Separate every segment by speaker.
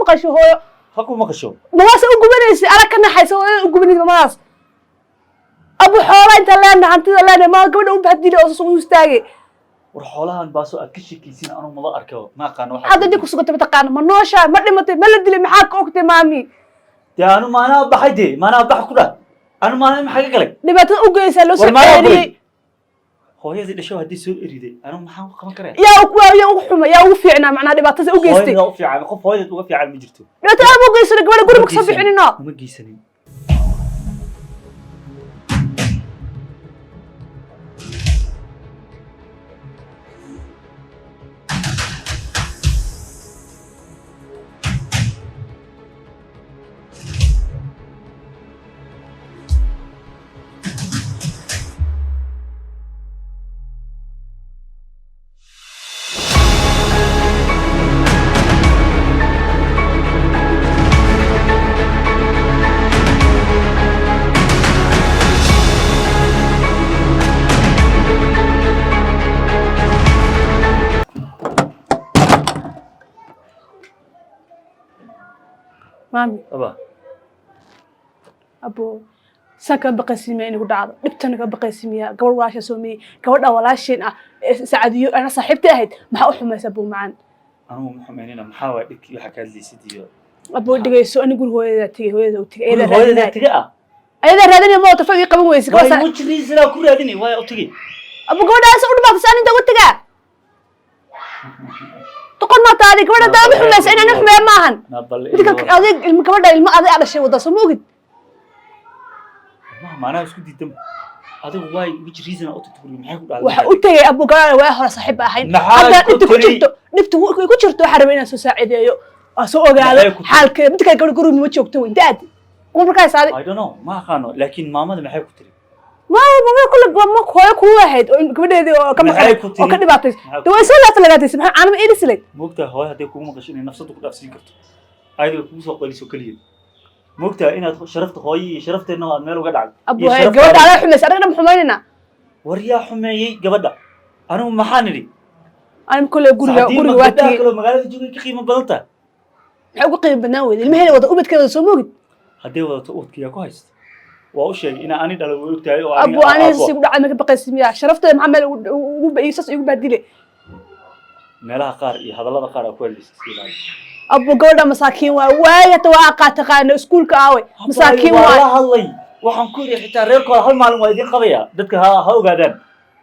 Speaker 1: maqasho hooyo.
Speaker 2: Ha ku maqasho.
Speaker 1: Mamaasa u gubanaysa, arag ka naxaysa hooyada u gubanaysa mamadaas. Abu, xoola inta leenahay, hantida leenahay, maa gabadha u bahdile oo soo istaagay?
Speaker 2: War xoolahan baaso aad ka shekaysin, anu maba arko, ma aqaano waxa.
Speaker 1: Hadda dib ku sugantay, mataqaana? Ma nooshaa? Ma dhimatay? Ma la dilay? Maxaa ka ogtay, maami?
Speaker 2: Dee anu maanaa baxay, dee maanaa bax ku dhah. Anu maanaa maxaa ka galay?
Speaker 1: Dhibaatada u geysaa loo soo
Speaker 2: War maanaa
Speaker 1: ceeriyey.
Speaker 2: Hooyadii dhasho haddii soo eriday, anu maxaan ku qaban karaya?
Speaker 1: Yaa ugu xuma, yaa ugu fiicnaa, macnaha dhibaatada u geystay?
Speaker 2: Hooyadaa u fiican, qof hooyadeed uga fiican ma jirto.
Speaker 1: Dhibaatada aad u geysana, gabadha guriga kasoo bixinino.
Speaker 2: Uma geysanin.
Speaker 1: Maami.
Speaker 2: Aba.
Speaker 1: Abo, saan kama baqaysiimiya inay ku dhacdo dhibtana? Kama baqaysiimiya gabadh walaasha soomeeyey, gabadha walaasheen ah ee Sacadiyo ana saaxiibtay ahayd, maxaa u xumaysa, abuu macaan?
Speaker 2: Anugu ma xumaynina. Maxaa waay dhibkii waxaa ka hadlaysid iyo
Speaker 1: Abuu, dhegeyso, ani guri hooyadaa tegey, hooyada u tegey, ayadaa
Speaker 2: hooyadaa
Speaker 1: raadinaya.
Speaker 2: Tiga ah.
Speaker 1: Ayadaa raadinaya, ma wata fag qaban weyse.
Speaker 2: Waay
Speaker 1: gabadha
Speaker 2: wajiriisinaa ku raadinay, waay u tigi.
Speaker 1: Abu, gabadhaas u dhibaataysa, ani inta uga tegaa doqon maa taadi? Gabadha daa ugu xumaysa, inaan xumeeya maahan.
Speaker 2: Na bal.
Speaker 1: Mid kale, adeeg ilma, gabadha ilmo adeeg aa dhashay wada, soo ma ogid?
Speaker 2: Ilmaha maanaha isku diidan adigu. Waay wajiriisina u tagto guriga, maxay ku dhacday?
Speaker 1: Waxa u tegay, abu, gabadha waa hore saaxiib ba ahayn.
Speaker 2: Maxaa
Speaker 1: Hadda
Speaker 2: ku
Speaker 1: dhibta ku
Speaker 2: tiri?
Speaker 1: jirto, dhibta ku jirto, waxaa rabay inaan soo saacideeyo aan soo ogaado
Speaker 2: Maxay ku tiri?
Speaker 1: xaalkeeda. Mid kale, gabadha guriga ma joogto, weyn daadi kuma markaas adi.
Speaker 2: I don't know, ma aqaano, laakiin maamada maxay ku tiri?
Speaker 1: Ma kule ma hooyo kugu ahayd oo gabadheedii oo ka
Speaker 2: Maxay
Speaker 1: maqan
Speaker 2: ku tiri?
Speaker 1: oo ka dhibaataysa.
Speaker 2: Maxay ku
Speaker 1: De way soo laafta lagaataysay, maxaa caanama iidhisilayd?
Speaker 2: Moogtahay hooyo hadday kugu maqasho inay nafsadu ku dhaafsiin karto, ayadoo kugu soo qaliso keliya? Moogtahay inaad sharafta hooyo iyo sharafteenna aad meel uga dhacday
Speaker 1: Abu,
Speaker 2: iyo
Speaker 1: gabadha
Speaker 2: sharaftaada?
Speaker 1: Adaa xumaysa, anaga dhan xumaynayna.
Speaker 2: War yaa xumeeyey gabadha? Anigu maxaan idhi?
Speaker 1: Aniga kule guriga
Speaker 2: Saacadii
Speaker 1: guriga
Speaker 2: ma
Speaker 1: waa
Speaker 2: gabdhaha
Speaker 1: tegey.
Speaker 2: kaloo magaalada joogay ka qiimo badan tahay?
Speaker 1: Maxay uga qiimo badnaan weyday? Ilmaheeda wada, ubadkeeda wada, soo moogid?
Speaker 2: Hadday wadato, ubadka yaa ku haysta? Waa u sheegay inaa ani dhalay, way ogtahay oo
Speaker 1: Abu,
Speaker 2: aniga
Speaker 1: aniga
Speaker 2: aabbo.
Speaker 1: Si ku dhacay ma ka baqaysi miyaa? Sharafteeda maxaa meel ugu saas igu baadile?
Speaker 2: Meelaha qaar iyo hadallada qaar aa ku hadlaysa, iska ilaali.
Speaker 1: Abu, gabadha masaakiin waa, waay hata waa aqaa taqaano iskuulka aaway, masaakiin
Speaker 2: waa
Speaker 1: waay.
Speaker 2: La hadlay, waxaan ku yidhi xitaa reerkooda hal maalin waa idiin qabaya, dadka ha ogaadaan.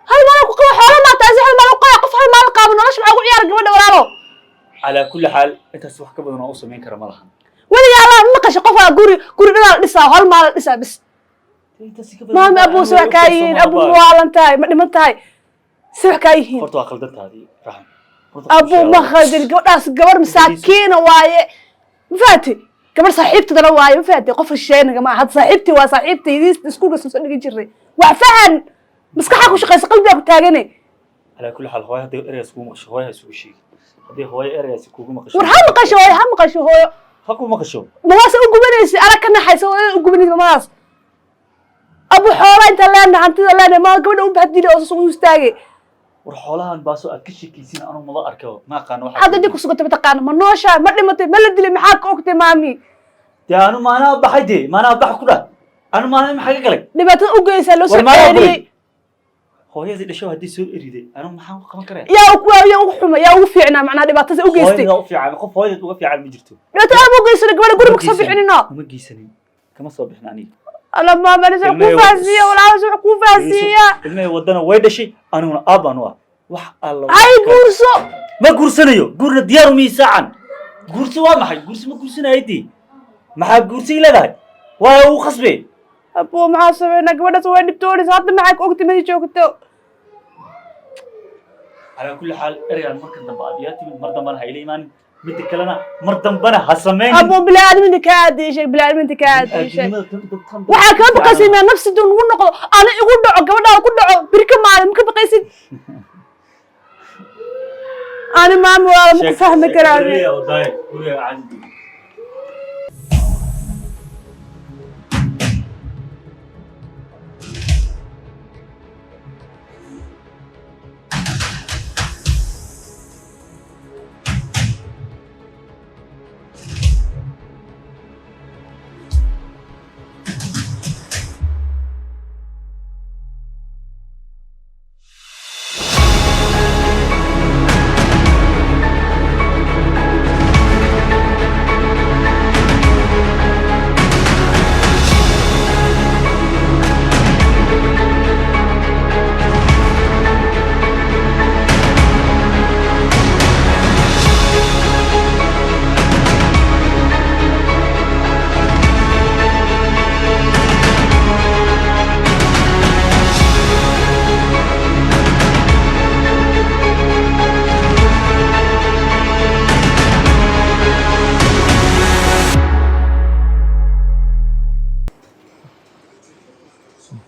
Speaker 1: Hal maalin ku qaba xoolo maata asi, hal maalin qaba qof, hal maalin qaabo nolosha maxaa ugu ciyaara gabadha, walaalo?
Speaker 2: Calaa kulli xaal, intaas wax ka badan oo u samayn kara ma lahan.
Speaker 1: Weligaa Allah ma maqasho qof aa guri guri dhanaa la dhisaa, hal maalin la dhisaa bis?
Speaker 2: Intaas ka badan.
Speaker 1: Maami, abuu, si wax kaa yihiin? Abu, ma waalan tahay? Ma dhiman tahay? Si wax kaa yihiin?
Speaker 2: Horta waa khaldantaadii, Raxan. Horta
Speaker 1: Abu, ma khaldin gabadhaas, gabar masaakiina waaye, ma fahanti? Gabar saaxiibtadana waaye, ma fahanti? Qof shisheeynaga ma aha. Hadda saaxiibtii waa saaxiibtay iskuulka soo dhigi jirnay. Wax fahan, maskaxaa ku shaqaysa, qalbigaa ku taagane.
Speaker 2: Calaa kulli xaal, hooyo hadday ereygaas kugu maqasho, hooyo ha isugu sheegi. Haddii hooyo ereygaasi kugu maqasho.
Speaker 1: War ha maqasho hooyo, ha maqasho hooyo.
Speaker 2: Ha ku maqasho.
Speaker 1: Mamaasa u gubanaysa, arag ka naxaysa hooyada u gubanaysa mamadaas. Abu, xoola inta leenahay, hantida leenahay, maa gabadha u bahdile oo soo istaagay?
Speaker 2: War xoolahan baaso aad ka shekaysin, anu maba arko, ma aqaano waxa.
Speaker 1: Hadda dib ku sugantay, mataqaana? Ma nooshaa? Ma dhimatay? Ma la dilay? Maxaa ka ogtay, maami?
Speaker 2: Dee anu maanaa baxay, dee maanaa bax ku dhah. Anu maanaa maxaa ka galay?
Speaker 1: Dhibaatada u geysaa loo soo
Speaker 2: War maanaa
Speaker 1: ceeriyey.
Speaker 2: Hooyadii dhasho haddii soo eriday, anu maxaan ku qaban karaya?
Speaker 1: Yaa ugu xuma, yaa ugu fiicnaa, macnaha dhibaatada u geystay?
Speaker 2: Hooyadaa u fiican, qof hooyadeed uga fiican ma jirto.
Speaker 1: Dhibaatada aad u geysana, gabadha guriga kasoo bixinino.
Speaker 2: Uma geysanin, kama soo bixin aniga.
Speaker 1: Alla maama, ani wax kuu fahansiiya, walaal, wax kuu fahansiiya.
Speaker 2: Ilmahey wadana way dhashay, aniguna aab baan u ah, wax alla.
Speaker 1: Hay guurso.
Speaker 2: Ma guursanayo, guurna diyaar umii saacan. Guurso waa maxay? Guurso ma guursanayo dii. Maxaa guursay leedahay? Waa uu khasbe.
Speaker 1: Abuu, maxaa sameynaa? Gabadhaas way dhibtoonaysa hadda, maxaa ka ogtay? Madi joogto.
Speaker 2: Calaa kulli xaal, ereygaan markan dambe aad iyaa timid, mar dambana ha ila imaanin. Midda kalena, mar dambana ha samaynin.
Speaker 1: Abuu, biniaadminta kaa aadiishay, biniaadminta kaa aadiishay.
Speaker 2: Aadinimada tan
Speaker 1: Waxaa kaa baqaysid maa nafsidu nugu noqdo, ana igu dhaco, gabadhaa ku dhaco birka maalin, ma ka baqaysid? Ani maami, walaala, ma ku fahmi karaan.
Speaker 2: Guriga oo daaya, guriga caadi.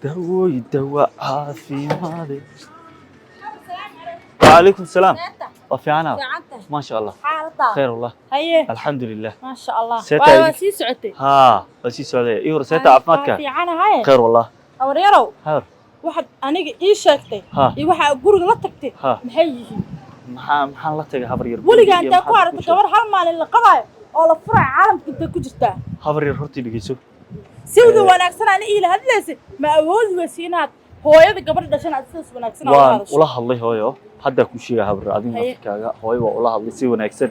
Speaker 2: Dawoy dawa caafimaade. وعليكم السلام. وفي ما شاء الله. خير والله.
Speaker 3: Haye.
Speaker 2: الحمد لله.
Speaker 3: Maasha Allah.
Speaker 2: Seeta
Speaker 3: waa sii socotay.
Speaker 2: ها بس السعودية إيه رسيت عفمتك.
Speaker 3: Fiicanahay.
Speaker 2: خير والله.
Speaker 3: Awaryarow.
Speaker 2: خير.
Speaker 3: Waxaad aniga ii sheegtay
Speaker 2: ها
Speaker 3: iyo waxaa guriga la tagtay
Speaker 2: ها
Speaker 3: maxay yihiin?
Speaker 2: Maxaan la tagay habar yar?
Speaker 3: Weligaa intaa ku aragtay gabar hal maalin la qabaayo oo la furaayo caalamka intay ku jirtaa?
Speaker 2: Habar yar hortii dhegeyso.
Speaker 3: Sida wanaagsan ani iila hadlaysa ma awoodi weysi inaad hooyada gabadha dhashan aad sidaas wanaagsan aad ula
Speaker 2: Waan
Speaker 3: hadasho?
Speaker 2: Ula hadlay hooyo. Hadda ku sheegay habar adiga
Speaker 3: Haye.
Speaker 2: Nafkaaga hooyo waa ula hadlay si wanaagsan.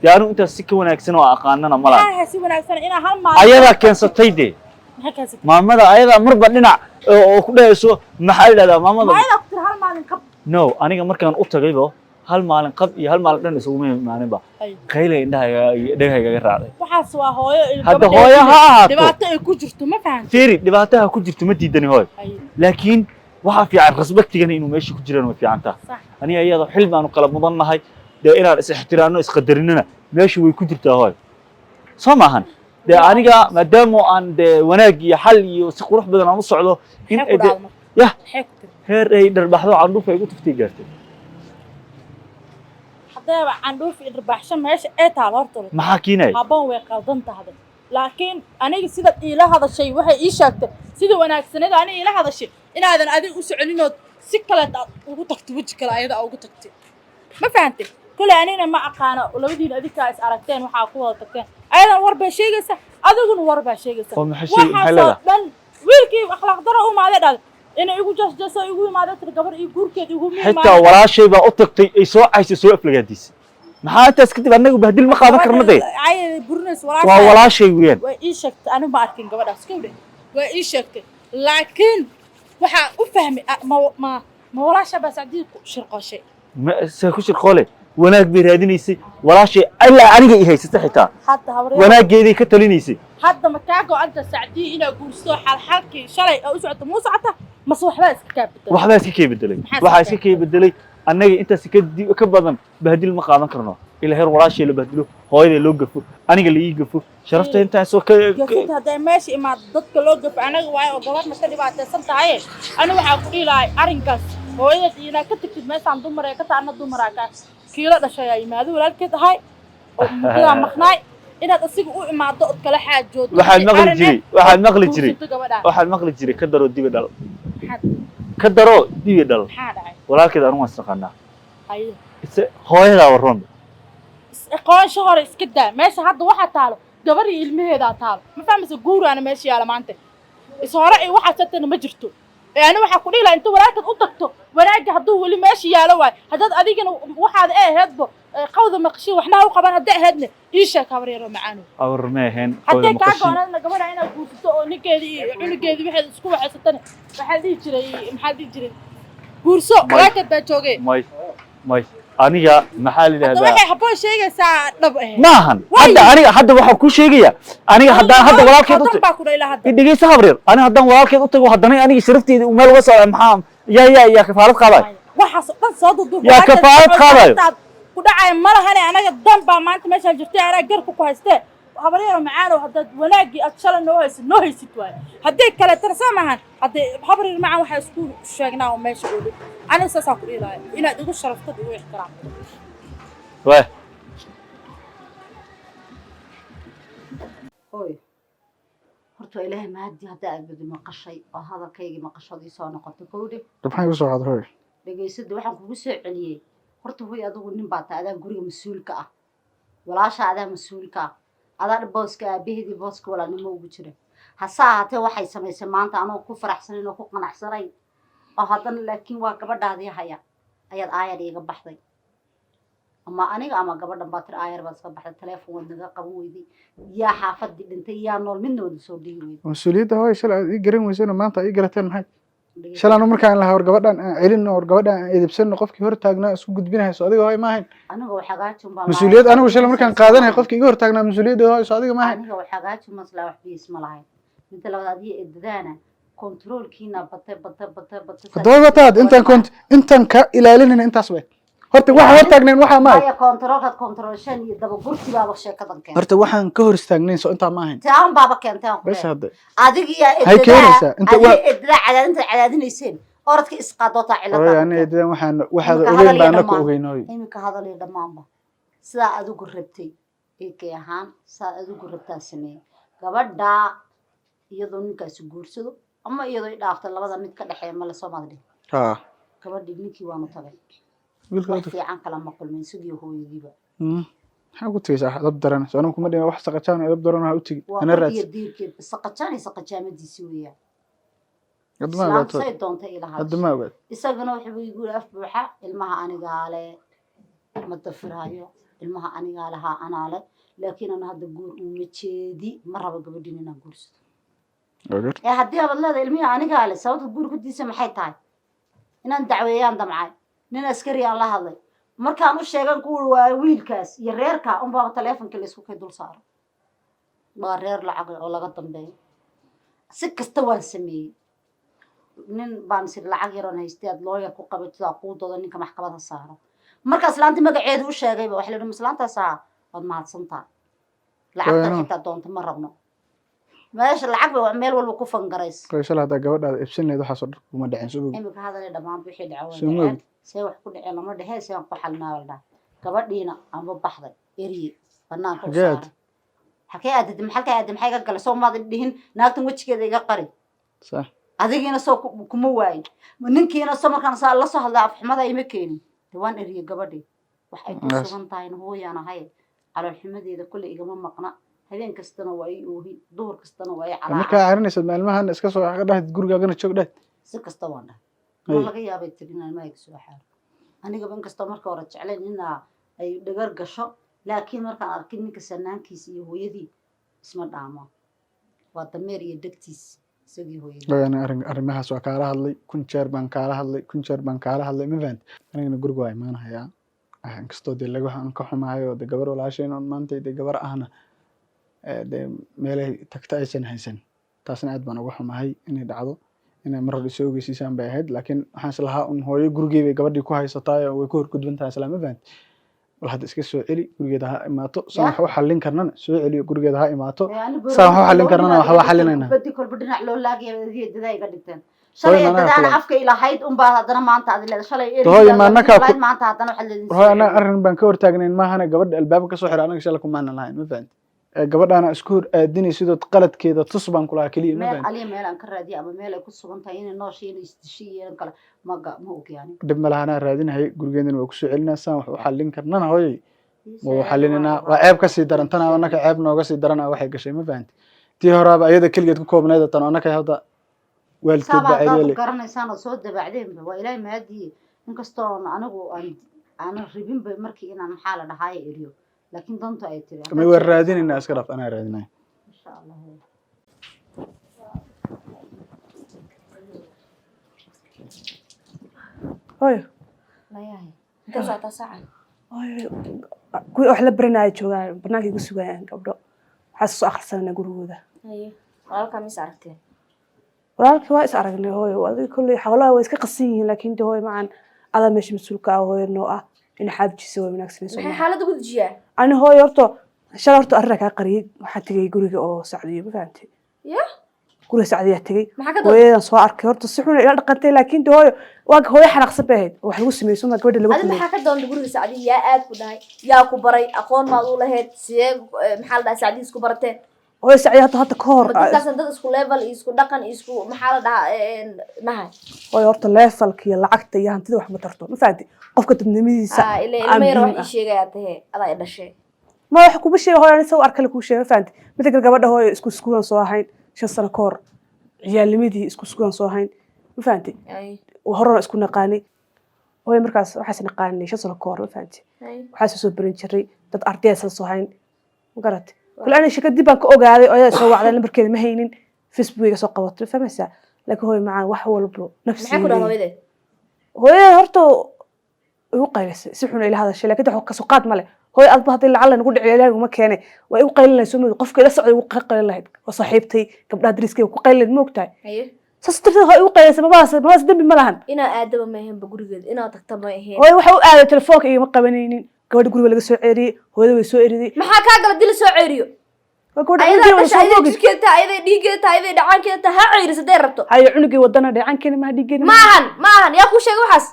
Speaker 2: Dee anigu intaas si ka wanaagsan oo aqaanana ma laha.
Speaker 3: Maxaa ahay si wanaagsan inaa hal maalin
Speaker 2: Ayadaa keensatay dee.
Speaker 3: Maxay keensatay?
Speaker 2: Maamada ayadaa marba dhinac oo ku dhahayso maxaa la yidhahdaa maamada.
Speaker 3: Ma ayadaa ku tiri hal maalin qab?
Speaker 2: No, aniga markaan u tagayba hal maalin qab iyo hal maalin dhan isuguma imaaninba.
Speaker 3: Haye.
Speaker 2: Qaylay indhahayga iyo dhegahaygaga raacday.
Speaker 3: Waxaas waa hooyo iyo
Speaker 2: Hadda
Speaker 3: gabadheeda
Speaker 2: hooyo ha ahaato.
Speaker 3: Dhibaato ay ku jirto ma fahanti.
Speaker 2: Fiiri, dhibaataha ku jirto ma diidani hooyo.
Speaker 3: Haye.
Speaker 2: Laakiin waxaa fiican respectigana inuu meesha ku jiraan way fiican tahay.
Speaker 3: Sax.
Speaker 2: Aniga iyada xil baanu kala mudan nahay dee inaan is ixtiraamno isqadarinana meesha way ku jirtaa hooyo. Soo maahan dee aniga maadaama aan dee wanaag iyo xal iyo si qurux badan aan u socdo in
Speaker 3: Maxay
Speaker 2: ay
Speaker 3: ku
Speaker 2: dee
Speaker 3: dhacday marka?
Speaker 2: Yah.
Speaker 3: Maxay ku tiri?
Speaker 2: Heer ay dharbaaxdo candhuuf ay igu tuftay gaartay.
Speaker 3: Haddeeba candhuuf iyo dharbaaxsho meesha ee taal horta.
Speaker 2: Maxaa keenaya?
Speaker 3: Habboon way qaldan tahay. Laakiin aniga sidaad iila hadashay waxay ii sheegtay sida wanaagsaneed aniga iila hadashay inaadan adiga u soconinood si kaleet aad ugu tagto weji kale ayada aad ugu tagtay. Ma fahantay? Koley anigana ma aqaano labadiin adinkaa is aragteen waxaa ku wada tagteen. Ayadan war baa sheegaysa adiguna war baa sheegaysa.
Speaker 2: Oo maxay sheeg- maxay
Speaker 3: Waxaasoo
Speaker 2: leedahay?
Speaker 3: dhan wiilkii akhlaaq daro u imaadee dhahday inay igu jasjaso igu imaadee tiri gabar iyo guurkeed iguma
Speaker 2: Xitaa
Speaker 3: imaadeen.
Speaker 2: Walaashay baa u tagtay ay soo caysay soo aflagaadisay. Maxaa intaas kadib annagu bahdil ma qaadan karno dee.
Speaker 3: Cayada burinaysa
Speaker 2: Waa
Speaker 3: walaashay.
Speaker 2: walaashay weeyaan.
Speaker 3: Way ii sheegtay anigu ma arkin gabadhaas kowdhe. Way ii sheegtay laakiin waxaa u fahmay ma walaasha baa sacdii ku shirqooshay.
Speaker 2: Ma se ku shirqoole wanaag bay raadinaysay walaashay ilaa aniga i haysata xitaa.
Speaker 3: Hadda habaryaal.
Speaker 2: Wanaaggeeday ka talinaysay.
Speaker 3: Hadda ma kaa go-anta sacdii inaa guursato xalxalkii shalay oo u socota muu socota mase waxbaa iska kaa bedelay?
Speaker 2: Waxbaa iska kee bedelay.
Speaker 3: Maxaa iska
Speaker 2: Waxaa iska
Speaker 3: kee
Speaker 2: kee bedelay annaga intaas ka badan bahdil ma qaadan karno ilaa heer walaashay la bahdilo hooyaday loo gafo aniga la ii gafo sharafta intaasoo ka
Speaker 3: Gafid hadday meesha imaado dadka loo gafo anaga waayo oo gabadhna ka dhibaataysan tahay. Anigu waxaa ku dhihi lahay arrinkaas hooyadaas iyo inaad ka tagtid meeshaan dumar ee ka taana dumaraa kaa kiilo dhashay ayaa yimaado walaalkeed ahay oo muddadaa maqnaay inaad asiga u imaado ood kala xaajoodo.
Speaker 2: Waxaan maqli
Speaker 3: Arrin
Speaker 2: jiray waxaan maqli jiray
Speaker 3: guursato gabadhaan.
Speaker 2: Waxaan maqli jiray ka daro dibi dhal.
Speaker 3: Maxaa
Speaker 2: Ka daro dibi dhal.
Speaker 3: Maxaa dhacay?
Speaker 2: Walaalkeed anigu waan isnaqaanaa.
Speaker 3: Haye.
Speaker 2: Ise hooyadaa warroon.
Speaker 3: Aqoonsho hore iska daa. Meesha hadda waxaa taalo gabar iyo ilmaheedaa taalo ma fahmaysa guuraana meesha yaala maanta is hore iyo waxaas hatana ma jirto. Ee ani waxaa ku dhihi lahaa inta walaalkaad u tagto wanaagga hadduu weli meesha yaalo waayo haddaad adigana waxaad ee ahaydbo qawda maqashin waxna ha u qaban hadday ahaydna ii sheeg habar yaroo macaanow.
Speaker 2: Awar ma ahayn hooyada
Speaker 3: Haddii kaa
Speaker 2: maqashin.
Speaker 3: go-onaadna gabadha inaad guursato oo ninkeedii iyo cunugeedii waxeed isku waxaysatana waxaa la dhihi jiray maxaa la dhihi jiray guurso
Speaker 2: May.
Speaker 3: Walaalkeed baa joogee.
Speaker 2: May may aniga maxaa la
Speaker 3: Hadda
Speaker 2: yidhahdaa?
Speaker 3: Waxay habboon sheegaysaa dhab ahayd.
Speaker 2: Ma ahan.
Speaker 3: Way.
Speaker 2: Hadda aniga hadda waxaan kuu sheegayaa aniga haddaan hadda walaalkeed u
Speaker 3: Qaldan baa ku dhayla hadda.
Speaker 2: Dhegeysa habreer aniga haddaan walaalkeed u tago haddana aniga sharafteeda uu meel uga socda maxaa yaa kafaalad qaadayo?
Speaker 3: Waxaas oo dhan soo duuduub.
Speaker 2: Yaa kafaalad qaadayo.
Speaker 3: Ku dhacaya ma lahane anaga dan baa maanta meeshaan jirtay anaa garka ku haystee habaryaro macaanow haddaad wanaaggii aad shalay noo haysid noo haysid waaye haddii kaleetana saa maahan haddii habaryar macaan waxaa isku sheegnaa oo meesha oo dhan aniga saasaa ku dhihi lahay inaad igu sharaftad igu ixtiraamto.
Speaker 2: Waay.
Speaker 4: Hooy, horta waa Ilaahay mahadii hadda aad badi maqashay oo hadalkaygii maqashadii soo noqotay kowdhe.
Speaker 5: Maxay ku soo qaaday hooy?
Speaker 4: Dhegaysada waxaan kugu soo celiyey horta hooy adigu nin baa tahay adaa guriga mas-uulka ah walaasha adaa mas-uulka ah adaa booska aabaheedii booska walaalnimo ugu jira hase ahaatee waxay samaysay maanta anoo ku faraxsanayn oo ku qanacsanayn oo haddana laakiin waa gabadhaadii haya ayaad aayar iiga baxday ama aniga ama gabadhan baa tiri aayar baad iska baxday telefoon waad naga qaban weyday yaa xaafadii dhintay yaa nool midna waad soo dhihi weyday.
Speaker 5: Mas-uuliyadda hooy shalay aad ii garan weyseen maanta ii garateen maxay? Shalay anu markaan lahaa war gabadhan aan celinno war gabadhan aan edebsanno qofkii hor taagnaa isku gudbinayso adiga hooy ma ahayn.
Speaker 4: Aniga waxagaajin baan
Speaker 5: Mas-uuliyad anigu shalay markaan qaadanay qofkii iga hor taagnaa mas-uuliyadda hooy soo adiga ma ahayn.
Speaker 4: Aniga waxagaajin maslaa wax biis ma lahayn midda labaad adiga edadaana kontroolkiina batay batay batay batay.
Speaker 5: Haddaba bataad intaan kont intaan ka ilaalinayna intaas bay Horta waxaan hor taagnayn waxaa ma ahayn.
Speaker 4: Maya, kontaroolkaad kontaroolshan iyo dabagurti baaba sheekadan keentay.
Speaker 5: Horta waxaan ka hor istaagnayn soo intaa ma ahayn.
Speaker 4: Taan baaba keentay aan ku
Speaker 5: Bes
Speaker 4: leeyahay.
Speaker 5: Hadda
Speaker 4: Adigiya
Speaker 5: Hay keenaysaa, inta
Speaker 4: adiga edadaa cadaadinta cadaadinayseen, orodka isqaadoota
Speaker 5: Hooyo,
Speaker 4: cilada.
Speaker 5: ani eedadan waxaan waxaad
Speaker 4: Iminka
Speaker 5: ogeyn
Speaker 4: hadal iyo
Speaker 5: baa anaka
Speaker 4: dhammaan.
Speaker 5: ogeyn, hooyo.
Speaker 4: Iminka hadal iyo dhammaanba sidaa adigu rabtay eekay ahaan, saa adigu rabtaa sameeye. Gabadhaa iyadoo ninkaasi guursado ama iyadoo i dhaafta, labada mid ka dhexeeya ma lasoo madadhin.
Speaker 5: Haa.
Speaker 4: Gabadhii ninkii waanu tagay.
Speaker 5: Wiilka
Speaker 4: Wax fiican kala ma kulmin, sigii hooyadiiba.
Speaker 5: Maxaa ku tegeysaa edab daran? Soo anigu kuma dhihin wax saqajaan oo edab daran ha u tegi.
Speaker 4: Waa
Speaker 5: Hana
Speaker 4: qol iyo
Speaker 5: raadsi.
Speaker 4: diirkeed, saqajaan iyo saqajaamadiisi weeyaan.
Speaker 5: Hadda ma
Speaker 4: Islaamtu
Speaker 5: ogaato.
Speaker 4: say doontay ila
Speaker 5: Hadda
Speaker 4: hadashay.
Speaker 5: ma ogaad.
Speaker 4: Isagana wuxuu igu yiri af buuxa, ilmaha anigaa le, ma dafiraayo, ilmaha anigaa lahaa, anaa le, laakiin ana hadda guur uma jeedi, ma rabo gabadhin inaan guursado.
Speaker 5: Ogaad.
Speaker 4: Ee haddii aad leedahay ilmihii anigaa le, sababta guur ku diisa maxay tahay? Inaan dacweeyaan damcay, nin askari aan la hadlay, markaan u sheegan kuwi waa wiilkaas iyo reerka unbaaba taleefonka laysku kay dul saaro. Waa reer lacag oo laga dambeeyo. Si kasta waan sameeyey, nin baan sir lacag yaroon haystay aad looyar ku qabatid aa kuu doodo, ninka maxkamadda saaro. Markaas laanti magaceedu u sheegayba waxa la yidhi, maslaantaas aa waad mahadsantahay, lacagtan
Speaker 5: Wayno.
Speaker 4: xitaa doonta ma rabno, meesha lacag ba meel walba ku fangarays.
Speaker 5: Hooyo, shalay haddaa gabadhaada ibsan lahayd, waxaasoo dhan kuma dhaceen, soo ogi.
Speaker 4: Imika hadalay dhammaan wixii dhaca way
Speaker 5: Soo ma
Speaker 4: dhaceen.
Speaker 5: ogid.
Speaker 4: See wax ku dhaceen lama dhehe, see aan ku xalinaa la dhaha. Gabadhiina amba baxday, erye banaanka u
Speaker 5: Xagee aad?
Speaker 4: saaray. Xagee aadid? Maxalkay aadid? Maxay iga galay? Soo maad dhihin naagtan wejigeeda iga qari?
Speaker 5: Sax.
Speaker 4: Adigiina soo kuma waayin, ninkiina soo markaan saa la soo hadlay afxumada ima keenin. De waan eriyey gabadhii, wax ay ku
Speaker 5: Yes.
Speaker 4: sugan tahayna hooyaan ahay, caloolxumadeeda kulle igama maqna, habeen kastana waa ii oohin, duhur kastana waa ii
Speaker 5: Markaa
Speaker 4: calaaca.
Speaker 5: carinaysaad maalmahan iska soo dhahdid, gurigaagana joog dhahdid.
Speaker 4: Si kasta waan dhahay.
Speaker 5: Ay.
Speaker 4: Ma laga yaabay tiri inaan ilmaha iga soo xaaro. Anigaba inkastoo marka hore jeclayn inaa ay dhagar gasho, laakiin markaan arkay ninka sanaankiisa iyo hooyadii isma dhaamo, waa dameer iyo dhegtiis isagii hooyadii.
Speaker 5: Hooyo, ani arrimahaas waa kaala hadlay, kun jeer baan kaala hadlay, kun jeer baan kaala hadlay, ma fahanti? Anigana guriga waa imaanayaa. Ah, inkastoo dee laga aan ka xumahay oo dee gabar walaashayn oon maanta dee gabar ahna dee meelay tagta aysan haysan, taasna aad baan uga xumahay inay dhacdo. Inay mar hore isoo ogeysiisaan bay ahayd, laakiin waxaan islahaa un hooyo gurigey bay gabadhii ku haysataa oo way ku horgudban tahay islaa, ma fahanti? Bal hadda iska soo celi, gurigeeda ha imaato. Saan wax u xallin karnana soo celiyo, gurigeeda ha imaato. Saan wax u xallin karnana waxba xallinaynaa.
Speaker 4: Badi kolba dhinac loo laagaya, adiga dadaa iga dhigteen shalay.
Speaker 5: Hooyo,
Speaker 4: Dadaana
Speaker 5: kula-
Speaker 4: afka ilahayd unbaa haddana maanta aad leedahay shalay.
Speaker 5: Hooyo, ma annagaa
Speaker 4: lahayd maanta haddana waxaad leedihin.
Speaker 5: Hooyo, annaga arrin baan ka hortaagnayn maahane gabadha albaabka kasoo xira anaga shalay kumaanan lahayn, ma fahanti? Ee gabadhaana isku hor aadinay sidood qaladkeeda tus baan kulahaa keliya, ma
Speaker 4: Meel
Speaker 5: fahanti?
Speaker 4: aliya meel aan ka raadiya ama meel ay ku sugan tahay, inay noosha, inay isdishay iyo in kale maga ma ogyaani.
Speaker 5: Dhib ma laha, anaa raadinahay, gurigeedana waa kusoo celinaa. Saan wax u xallin karnana, hooyay, waa u xallinaynaa. Waa ceeb kasii daran tana, annaka ceeb nooga sii darana waxay gashay, ma fahanti? Tii horaaba iyada keligeed ku koobnayd, tan annaka hadda waalidkeed
Speaker 4: Saaba
Speaker 5: baa
Speaker 4: haddaad
Speaker 5: ceebyeelay.
Speaker 4: u garanaysaan oo soo dabacdeenba waa Ilaahay mahadiye, inkastoo anigu aan aanan rabinba markii inaan maxaa la dhahaaye eriyo, laakiin dantu ay tiri.
Speaker 5: Ma waa raadinaynaa, iska dhaaf, anaa raadinaya.
Speaker 4: Insha Allah.
Speaker 1: Hooyo.
Speaker 6: Layahay, intee socotaa saacan?
Speaker 1: Hooyo, kuwii wax la baranaya joogaan banaanka, igu sugayaan gabdho, waxaa soo akhrisanayna gurigooda.
Speaker 6: Haye, walaalkaa mis aragteen?
Speaker 1: Walaalkii waa is aragnay, hooyo. Adiga kolley xoolaha way iska qasan yihiin, laakiin de hooyo macaan, adaa meesha mas-uulka ah, hooyo noo ah, in xaadjiisa way wanaagsanayso.
Speaker 6: Maxay xaaladda ku dejiyaa?
Speaker 1: Ani hooyo, horta shalay horta arrinaa kaa qariyey. Waxaan tegay guriga oo Sacdiyo, ma fahantay?
Speaker 6: Ya.
Speaker 1: Guriga Sacdiyaa tegey.
Speaker 6: Maxaa ka doon?
Speaker 1: Hooyadan soo arkay, horta si xun ila dhaqantay, laakiin de hooyo waa hooyo, xanaaqsan bay ahayd oo wax lagu sameeyey suma gabadha lagu
Speaker 6: Adi
Speaker 1: xumeeyey.
Speaker 6: maxaa ka doonta guriga Sacdiya? Yaa aad ku dhahay? Yaa ku baray? Aqoon maad u lahayd? Sidee maxaa la dhahay Sacdiya isku barateen?
Speaker 1: Hooyo, Sacdiya hadda ka hor
Speaker 6: Ma dadkaasan dad isku level iyo isku dhaqan iyo isku maxaa la dhahaa nahay?
Speaker 1: Hooyo, horta leefalka iyo lacagta iyo hantida wax ma tarto, ma fahanti? Qofka dadnimadiisa
Speaker 6: Ah, ile
Speaker 1: aa
Speaker 6: ilmo yar
Speaker 1: muhiim
Speaker 6: wax
Speaker 1: ah.
Speaker 6: ii sheegayaa tahe, adaa i dhashay.
Speaker 1: Ma wax kuma sheega hooyo, ani saw arkale kuu sheega, ma fahanti? Mida kale, gabadha hooyo isku iskuulan soo ahayn 5 sano ka hor, ciyaalnimadii isku iskuulan soo ahayn, ma fahanti? Horena isku naqaanay hooyo, markaas waxaas naqaanay 5 sano ka hor, ma fahanti? Waxaas soo baran jiray dad ardayda isla soo hayn, ma garatay? Kule ani shaka dib baan ka ogaaday oo ayaa soo wacday, lambarkeeda ma haynin, Facebook iga soo qabatay, ma fahmaysaa? Laakiin hooyo macaan, wax walbo nafsi
Speaker 6: Maxay ku dhahan hooyadeed?
Speaker 1: Hooyada horta igu qaylisay, si xun ila hadashay, laakiin wax kasoo qaad male hooyo. Adba haddii lacala nagu dhici, Ilaahay uma keene, waa igu qaylinayso. Mood qofka ila socday igu qaylin lahayd oo saaxiibtay, gabdhaha dariskayga ku qaylin lahayd, ma ogtahay?
Speaker 6: Haye.
Speaker 1: Saas darteed hooy ugu qayleysa. Mabaas dembi ma lahan.
Speaker 6: Inaa aadaba ma ahaynba gurigeeda, inaa tagta ma ahayn.
Speaker 1: Hooy, waxa u aaday telefoonka igama qabanaynin. Gabadha guriga laga soo ceeriyey, hooyada way soo eriday.
Speaker 6: Maxaa kaa gala dila soo ceeriyo?
Speaker 1: Waa gabadha
Speaker 6: Ayadaa
Speaker 1: cunugii wada
Speaker 6: dhasha,
Speaker 1: soo
Speaker 6: ayaday
Speaker 1: moogid.
Speaker 6: Jirkeeda tahay, ayaday dhiiggeeda tahay, ayaday dhacaankeeda tahay, ha ceeriso hadday rabto.
Speaker 1: Haye, cunugii wadana dheecankeena maha, dhiiggeena.
Speaker 6: Ma ahan, ma ahan. Yaa kuu sheegay waxaas?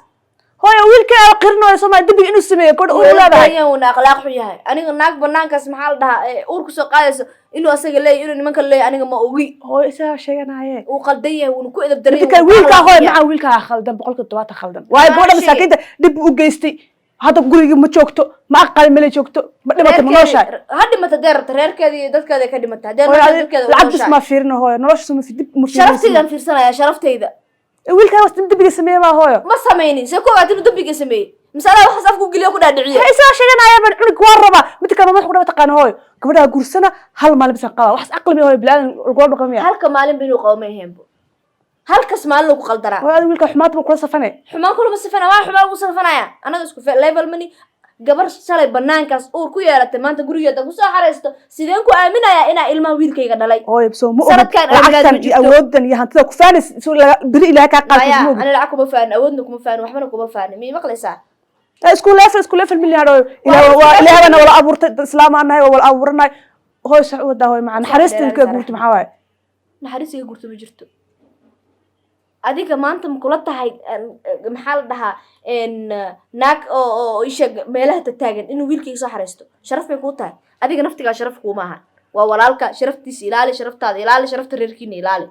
Speaker 1: Hooyo, wiilkii aa qirinooyo soomaa dembiga inuu sameeyo gabadha uur leedahay.
Speaker 6: Wuuna akhlaaq xun yahay. Aniga naag banaankaas, maxaa la dhahaa, ee uur kusoo qaadayso, inuu asaga leeyahy, inuu nimanka leeyahy, aniga ma ogi.
Speaker 1: Hooyo, isagaa sheeganaye.
Speaker 6: Uu qaldan yahay, wuuna ku edab daran
Speaker 1: Midka
Speaker 6: yahay, wuuna ku
Speaker 1: wiilkaa
Speaker 6: akhlaaq
Speaker 1: hooyo
Speaker 6: xun yahay.
Speaker 1: Macaa, wiilkaa khaldan, 70% khaldan waayo.
Speaker 6: Maa
Speaker 1: Gabadha
Speaker 6: sheegay.
Speaker 1: masaakiinta dhib buu u geystay. Hadda gurigii ma joogto, ma aqali mala joogto, ma dhimatay, ma nooshahay?
Speaker 6: Ha dhimata hadday rabto, reerkeeda iyo dadkeeda ka dhimata haddee
Speaker 1: Hooyo,
Speaker 6: nolosha dadkeeda u
Speaker 1: lacag bis
Speaker 6: nooshahay.
Speaker 1: maa fiirina hooyo, nolosha ma dib ma fiirinaysid.
Speaker 6: Sharaftaydan fiirsanaya, sharaftayda.
Speaker 1: Wiilkaa was dembiga sameeye maa, hooyo?
Speaker 6: Ma samaynin. See ku ogaata inuu dembiga sameeyey? Mise anaa waxaas afku geliyo ku dhaadhiciye?
Speaker 1: Waxay isagaa sheeganaya ban cunug waa rabaa. Midka kale madax ku dhaba taqaana hooyo, gabadhaa guursana hal maalin bisan qabaa. Waxaas aqli miya hooyo? Bilaadan lagula dhaqan miya?
Speaker 6: Halka maalin ba inuu qabo ma ahaynbo, halkas maalin lagu qaldaraa.
Speaker 1: Hooyo, adiga wiilkaa xumaanta buu kula safane.
Speaker 6: Xumaan kulama safana. Waa xumaan ugu safanaya? Anaga isku level mani. Gabar shalay banaankaas uur ku yeelatay maanta gurigeeda kusoo xareysto, sideen ku aaminayaa inaa ilmaha wiilkayga dhalay?
Speaker 1: Hooyo, soo ma ogid
Speaker 6: Sanadkan aaminaad
Speaker 1: lacagtan
Speaker 6: ma
Speaker 1: iyo
Speaker 6: jirto.
Speaker 1: awoodan iyo hantida ku faanaysa soo beri ilaahay kaa qaadkiis
Speaker 6: Maya.
Speaker 1: Ma ogid?
Speaker 6: Ani lacag kuma faanin, awoodna kuma faanin, waxbana kuma faanin. Mii maqlaysaa?
Speaker 1: Isku level, isku level milyan hooyo. Ilaah waa ilaah bana wala abuurtay, dad islaam aan nahay, waa wala abuuranahay. Hooyo, sax u wadaa hooyo macaa naxariista inka guurto maxaa waaye?
Speaker 6: Naxariis iga gurto ma jirto. Adiga maanta ma kula tahay, maxaa la dhahaa, naag oo isheeg meelaha tataagan inuu wiilkayga soo xareysto sharaf bay kuu tahay? Adiga naftigaa sharaf kuuma aha. Waa walaalka, sharaftiisa ilaali, sharaftaada ilaali, sharafta reerkiina ilaali.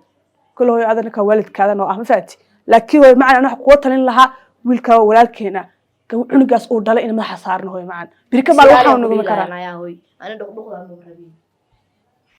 Speaker 1: Kule hooyo, adana ka waalidkaadan oo ah ma fahanti, laakiin hooyo macaan, ana waxa kuga talin lahaa wiilkaa waa walaalkeena, cunugaas uu dhalay in madaxa saarno. Hooyo macaan, beri ka maal waxaa naguma karaan.
Speaker 6: Ayaa hooy, ani dhuqdhuqdaa ma rabin.